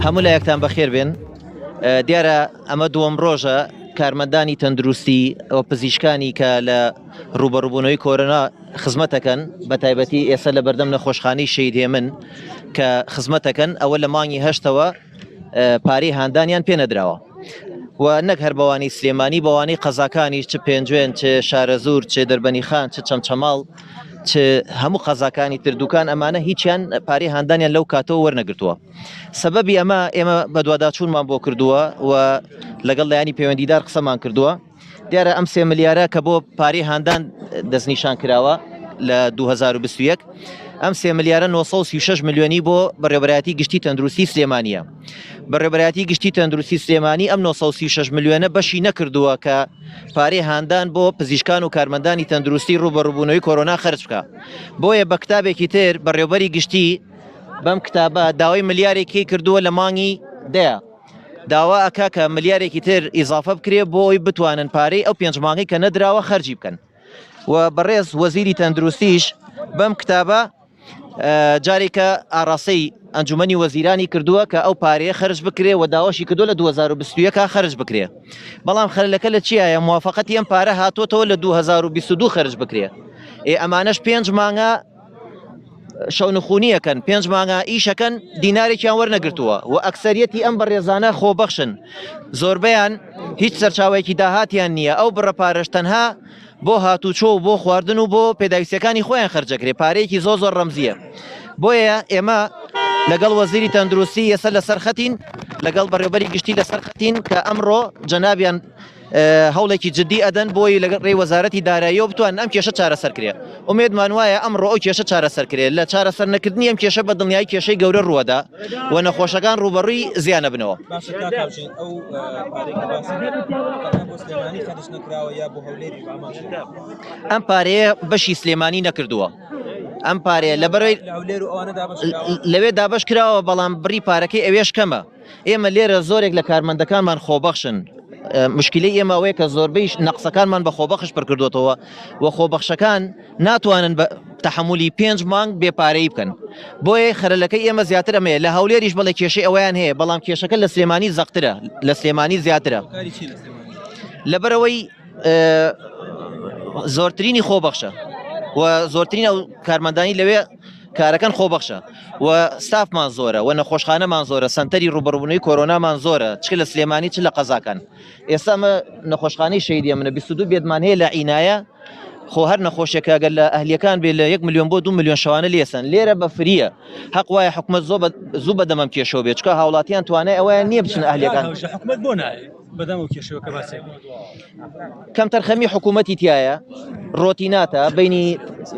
هەموو لایەکتان بەخێر بێن. دیارە ئەمە دووەم ڕۆژە کارمەندانی تەندروستی و پزیشکانی کە لە ڕوبەڕوبوونەوەی کۆرۆنا خزمەتەکەن بە تایبەتی ئێستا لە بەردەم نەخۆشخانەی شەهید هێمن کە خزمەتەکەن ئەوە لە مانگی هەشتەوە پارەی هاندانیان پێ نەدراوە و نەک هەر بەوانی سلێمانی بەوانی قەزاکانی چ پێنجوێن چ شارەزوور چ دەربەنی خان چ چەمچەماڵ چ هەموو قەزاکانی تر دوکان ئەمانە هیچیان پارەی هاندانیان لەو کاتەوە وەرنەگرتووە سەبەبی ئەمە ئێمە بەدواداچوونمان بۆ کردووە و لەگەڵ لایەنی پەیوەندیدار قسەمان کردووە دیارە ئەم سێ ملیارە کە بۆ پارەی هاندان دەستنیشان کراوە لە 2021 ئەم سێ ملیارە 936 ملیۆنی بۆ بەڕێوەبەرایەتی گشتی تەندروستی سلێمانیە بەڕێوەبەرایەتی گشتی تەندروستی سلێمانی ئەم 936 ملیۆنە بەشی نەکردووە کە پارەی هاندان بۆ پزیشکان و کارمەندانی تەندروستی ڕووبەڕووبوونەوەی کۆرۆنا خەرج بکە بۆیە بە کتابێکی تر بەڕێوبەری گشتی بەم کتابە داوای ملیارێکی کردووە لە مانگی دەیە داوا ئەکا کە ملیارێکی تر ئیزافە بکرێ بۆ ئەوی بتوانن پارەی ئەو پێنج مانگەی کە نەدراوە خەرجی بکەن و بەڕێز وەزیری تەندروستیش بەم کتابە جارێکە ئاراستەی ئەنجومەنی وەزیرانی کردووە کە ئەو پارەیە خەرج بکرێ و داواشی کردووە لە 2021 خەرج بکرێ بەڵام خەلەکە لە چیایە موافقەتی ئەم پارە هاتووەتەوە لە 2022 خەرج بکرێ ئێ ئەمانەش پێنج مانگە شەونخونیەکەن پێنج مانگە ئیشەکەن دینارێکیان وەرنەگرتووە و ئەکسەریەتی ئەم بەڕێزانە خۆبەخشن زۆربەیان هیچ سەرچاوەیەکی داهاتیان نییە ئەو بڕە پارەش تەنها بۆ هاتوچۆ و بۆ خواردن و بۆ پێداویستیەکانی خۆیان خەرجەکرێ پارەیەکی زۆر زۆر ڕەمزیە بۆیە ئێمە لەگەڵ وەزیری تەندروستی ئێستا لەسەر خەتین لەگەڵ بەڕێوبەری گشتی لەسەر خەتین کە ئەمڕۆ جەنابیان هەوڵێکی جددی ئەدەن بۆی لەگەڵ ڕێی وەزارەتی داراییەوە بتوانن ئەم کێشە چارەسەر کرێ ئومێدمان وایە ئەمڕۆ ئەو کێشە چارەسەر کرێ لە چارەسەر نەکردنی ئەم کێشە بە دڵنیایی کێشەی گەورە ڕووەدا و نەخۆشەکان ڕووبەڕووی زیانە بنەوە. باشە کاک هاوژین ئەو پارەی کە باسی تەنها بۆ سلێمانی خەرج نەکراوە یا بۆ هەولێریش بە هەمان شێوە؟ ئەم پارەیە بەشی سلێمانی نەکردووە ئەم پارەیە لەبەرەوەی لە هەولێر و ئەوانە دابەش کراوە؟ لەوێ دابەش کراوە بەڵام بڕی پارەکەی ئەوێش کەمە ئێمە لێرە زۆرێک لە کارمەندەکانمان خۆبەخشن مشکلەی ئێمە ئەوەیە کە زۆربەی نەقسەکانمان بە خۆبەخش پڕکردوتەوە و خۆبەخشەکان ناتوانن بە تەحملی پێنج مانگ بێپارەی بکەن بۆیە خەرەلەکەی ئێمە زیاتر ئەمەیە لە هەولێریش بەڵێ کێشەی ئەویان هەیە بەڵام کێشەکە لە سلێمانی زەقترە لە سلێمانی زیاترە لەبەرەوەی زۆرترینی خۆبەخشە و زۆرترین ئەو کارمەندانی لەوێ کارەکەن خۆبەخشە و ستافمان زۆرە و نەخۆشخانەمان زۆرە سەنتەری ڕوبەڕوبوونەوەی کۆرۆنامان زۆرە چ لە سلێمانی چ لە قەزاکان ئێستا ئەمە نەخۆشخانەی شەهیدی منە 22 بێدمان هەیە لە عینایە خۆ هەر نەخۆشێکە گەر لە ئەهلیەکان بێ لە 1 میلیۆن بۆ 2 میلیۆن شەوانە لێسەن لێرە بە فریە حەق وایە حکومت زۆ زوو بەدەمەم کێشەوە بێت چکە هاوڵاتیان توانای ئەوەیان نییە بچن ئەهلیەکان حکومت بۆ نایە بەدەم ئەو کێشەوە کە باسی کەمتەرخەمی حکوومەتی تایە ڕۆتیناتە بینی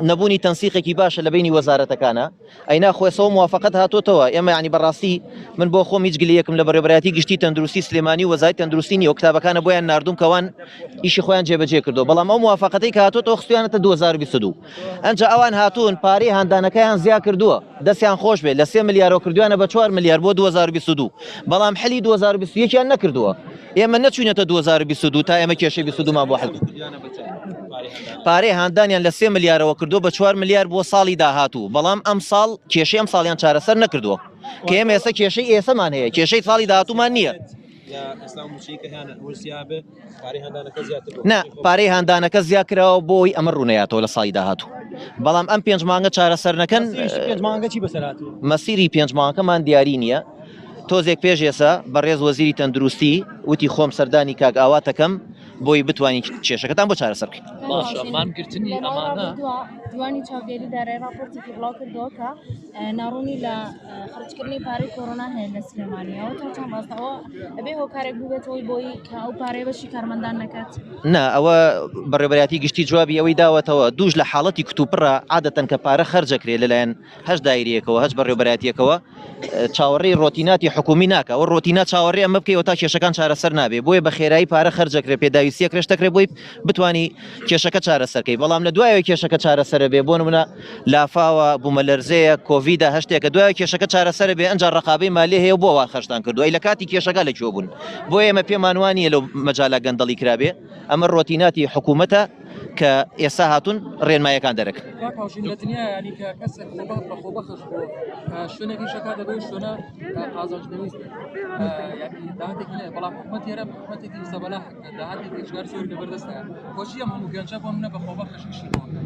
نەبوونی تەنسیقێکی باشە لە بینی وەزارەتەکانە ئەینا خۆێسەوە موافقت هاتۆتەوە ئێمە ینی بەڕاستی من بۆ خۆم هیچ گلەیەکم لە بەڕێوەبەرایەتی گشتی تەندروستی سلێمانی و وەزای تەندروستی نیە و کتابەکانە بۆیان ناردوم کەوان ئیشی خۆیان جێبەجێ کردو بەڵام ئەو موافقەتەی کە هاتۆتەوە خستویانەتە 2022 ئەنجا ئەوان هاتوون پارەی هاندانەکەیان زیا کردووە دەستیان خۆش بێت لە سێ ملیارەوە کردویانە بە 4 ملیار بۆ 2022 بەڵام حلی 2021 یان نەکردووە ئێمە نەچوینەتە 2022 تا ئێمە کێشەی 22 مان بۆ حل پارەی هاندانیان لە سێ ملیارەوە کردووە بە 4 ملیار بۆ ساڵی داهاتوو بەڵام ئەم ساڵ کێشەی ئەم ساڵیان چارەسەر نەکردووە کە ئێمە ئێستا کێشەی ئێسەمان هەیە کێشەی ساڵی داهاتوومان نییە. نا پارەی هاندانەکە زیا کراوە بۆی ئەمە ڕوونەیاتەوە لە ساڵی داهاتوو بەڵام ئەم پێنج مانگە چارەسەر نەکەن مەسیری پێنج مانگەکەمان دیاری نییە تۆزێک پێش ئێسا بەڕێز وەزیری تەندروستی وتی خۆم سەردانی کاک ئاواتەکەم بۆی بتوانین کێشەکەتان بۆ چارەسەر بکەین. باشە مانگرتنی ئەمانە دیوانی چاودێری دارایی ڕاپۆرتێکی بڵاو کردەوە کە ناڕوونی لە خەرجکردنی پارەی کۆرۆنا هەیە لە سلێمانیەوە تا چەند ڕاستە ئەوە ئەبێ هۆکارێک بووبێتەوەی بۆی کە ئەو پارەیە بەشی کارمەندان نەکات؟ نا ئەوە بەڕێوەبەرایەتی گشتی جوابی ئەوەی داوەتەوە دووش لە حاڵەتی کتوپڕە عادەتەن کە پارە خەرجەکرێ لەلایەن هەش دایرەیەکەوە هەچ بەڕێوبەرایەتیەکەوە چاوەڕێی ڕۆتیناتی حکومی ناکە ئەوە ڕۆتینا چاوەڕێ ئەمە بکەیەوە تا کێشەکان چارەسەر نابێ بۆیە بە خێرایی پارە خەرجەکرێ پێداویستیە کرێش دەکرێ بۆی بتانی کێشەکە چارەسەرکەی بەڵام لە دوایەوە کێشەکە چارەسەرە بێ بۆ نمونە لافاوە بوومەلەرزەیە کۆڤیدا هەشتێکە دوای کێشەکە چارەسەرە بێ ئەنجا ڕقابەی مالی هەیە بۆ وا خەرجتان کردو ئەی لە کاتی کێشەکە لە کوێ بوون بۆ ئێمە پێمان وانییە لەو مەجالە گەندەڵی کرابێ ئەمە ڕۆتیناتی حکوومەتە. کە ئێستا هاتوون ڕێنمایەکان دەرەکەن. کاک هاوژین لە دنیا یانی کە کەسێک خۆبەخ بە خۆبەخش بۆ شوێنێک ئیشەکە دەبێ شوێنە قازانج نەویست بێت یانی داهاتێکی نەیە بەڵام حکومەتی هەرێم حکومەتێکی زەبەلاح کە داهاتێکی ئێجگار زۆری لەبەردەستە بۆچی ئەم هەموو گەنجە بۆ منە بە خۆبەخش ئیشی بۆ ئەکەن؟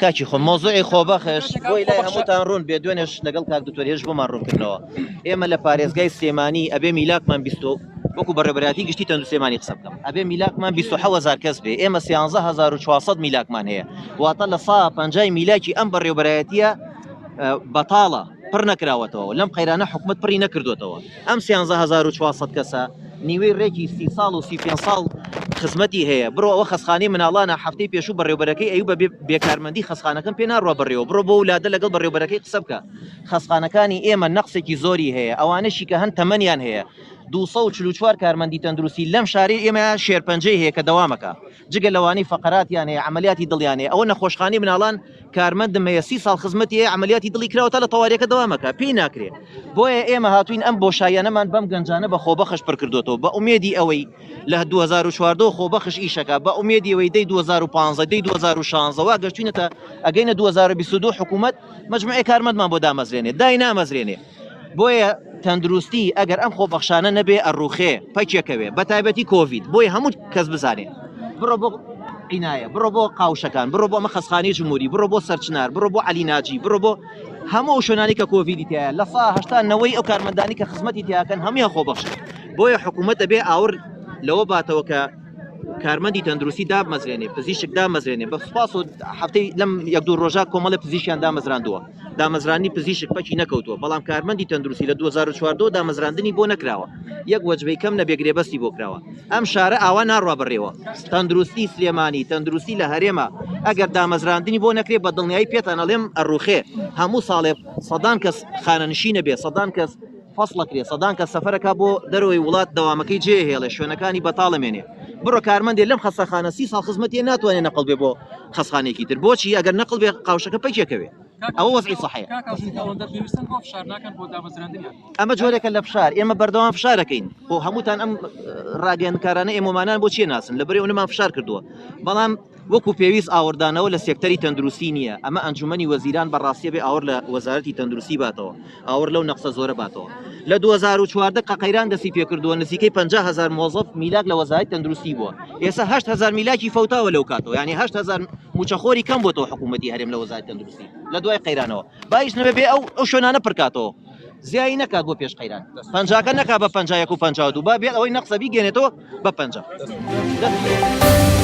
کاکی خۆم مۆزوعی خۆبەخش کاتێک ئەم بۆی لای خۆبەخشە هەمووتان ڕوون بێ دوێنێش لەگەڵ کاک دکتۆر هێش بۆمان ڕوونکردنەوە ئێمە لە پارێزگای سلێمانی ئەبێ میلاکمان 20 وەکو بەڕێوەبەرایەتی گشتی تەندروستی سلێمانی قسە بکەم ئەبێ میلاکمان 27000 کەس بێ ئێمە 13400 میلاکمان هەیە واتە لە سا پەنجای میلاکی ئەم بەڕێوەبەرایەتیە بەتاڵە پڕ نەکراوەتەوە لەم قەیرانە حکومت پڕی نەکردوێتەوە ئەم 13400 کەسە نیوەی ڕێکی سی ساڵ و 35 ساڵ خزمەتی هەیە بڕۆ ئەوە خەسخانەی مناڵانە هەفتەی پێشوو بەڕێوبەرەکەی ئەیو بە بێکارمەندی خەسخانەکەم پێ ناڕوە بەڕێوە بڕۆ بۆ ولادە لەگەڵ بەڕێوبەرەکەی قسە بکە خەسخانەکانی ئێمە نەقسێکی زۆری هەیە ئەوانەشی کە هەن تەمەنیان هەیە 244 کارمەندی تەندروستی لەم شارەی ئێمە شێرپەنجەی هەیە کە دەوامەکە جگە لەوانەی فەقەراتیان هەیە عەمەلیاتی دڵیان هەیە ئەوە نەخۆشخانەی مناڵان کارمەندم هەیە سی ساڵ خزمەتی هەیە عەمەلیاتی دڵی کراوە تا لە تەواریەکە دەوامەکە پێی ناکرێ بۆیە ئێمە هاتوین ئەم بۆشاییانەمان بەم گەنجانە بە خۆبەخش پڕ کردوێتەوە بە ئومێدی ئەوەی لە 2014 خۆبەخش ئیشەکە بە ئومێدی ئەوەی دەی 2015 دەی 2016 وا گەشتوینەتە ئەگەینە 2022 حکوومەت مجموعەی کارمەندمان بۆ دامەزرێنێ دای نامەزرێنێ بۆیە تەندروستی ئەگەر ئەم خۆبەخشانە نەبێ ئەڕوخێ پەکێکەوێ بە تایبەتی کۆڤید بۆی هەموو کەس بزانێ بڕۆ بۆ عینایە بڕۆ بۆ قاوشەکان بڕۆ بۆ ئەمە خەسخانی جمهوری بڕۆ بۆ سەرچنار بڕۆ بۆ علی ناجی بڕۆ بۆ هەموو ئەو شوێنانی کە کۆڤیدی تایە لە سا هەشتا نەوەی ئەو کارمەندانی کە خزمەتی تیاکەن هەمویان خۆبەخشن بۆیە حکوومەت دەبێ ئاور لەوە باتەوە کە کارمەندی تەندروستی دابمەزرێنێ پزیشک دامەزرێنێ بە سوپاس و هەفتەی لەم یەک دوو ڕۆژە کۆمەڵە پزیشکیان دامەزراندووە دامەزرانی پزیشک پەکی نەکەوتووە بەڵام کارمەندی تەندروستی لە 2014 دامەزراندنی بۆ نەکراوە یەک وەجبەی کەم نەبێ گرێبەستی بۆ کراوە ئەم شارە ئاوا ناڕوا بەڕێوە تەندروستی سلێمانی تەندروستی لە هەرێمە ئەگەر دامەزراندنی بۆ نەکرێ بە دڵنیایی پێتان ئەڵێم ئەڕوخێ هەموو ساڵێ سەدان کەس خانەنشینە بێ سەدان کەس فەسڵەکرێ سەدان کەس سەفەرەکا بۆ دەرەوەی وڵات دەوامەکەی جێ هێڵێ شوێنەکانی بەتاڵە مێنێ بڕۆ کارمەندێ لەم خەستەخانە سی ساڵ خزمەتیە ناتوانێ نەقڵ بێ بۆ خەستخانەیەکی تر بۆچی ئەگەر نەقڵ بێ قاوشەکە پەکێکەوێ ئەوە وەزعی سەحەیە. کاک ئاژین ئەوەندە پێویستن بۆ فشار ناکەن بۆ دامەزراندنیان؟ ئەمە جۆرێکە لە فشار ئێمە بەردەوام فشارەکەین خۆ هەمووتان ئەم ڕاگەیاندکارانە ئێمەمانان بۆ چیە ناسن لە بەرەی ئەونەمان فشار کردووە بەڵام وەکو پێویست ئاوڕدانەوە لە سێکتەری تەندروستی نییە، ئەمە ئەنجومەنی وەزیران بە ڕاستیە بێ ئاوڕ لە وەزارەتی تەندروستی باتەوە، ئاوڕ لەو نەقسە زۆرە باتەوە. لە 2014 کە قەیران دەستی پێکردووە نزیکەی 50 هەزار مۆزەف میلاک لە وەزارەتی تەندروستی بووە، ئێستا 8000 میلاکی فەوتاوە لەو کاتەوە، یانی 8000 مووچەخۆری کەم بۆتەوە حکوومەتی هەرێم لە وەزارەتی تەندروستی لە دوای قەیرانەوە. با هیچ نەبێ بێ ئەو ئەو شوێنانە پڕکاتەوە. زیایی نەکات بۆ پێش قەیران پەنجاکە نەکا بە 51 و 52 با بێت ئەوەی نەقسە بیگەێنێتەوە بە 50.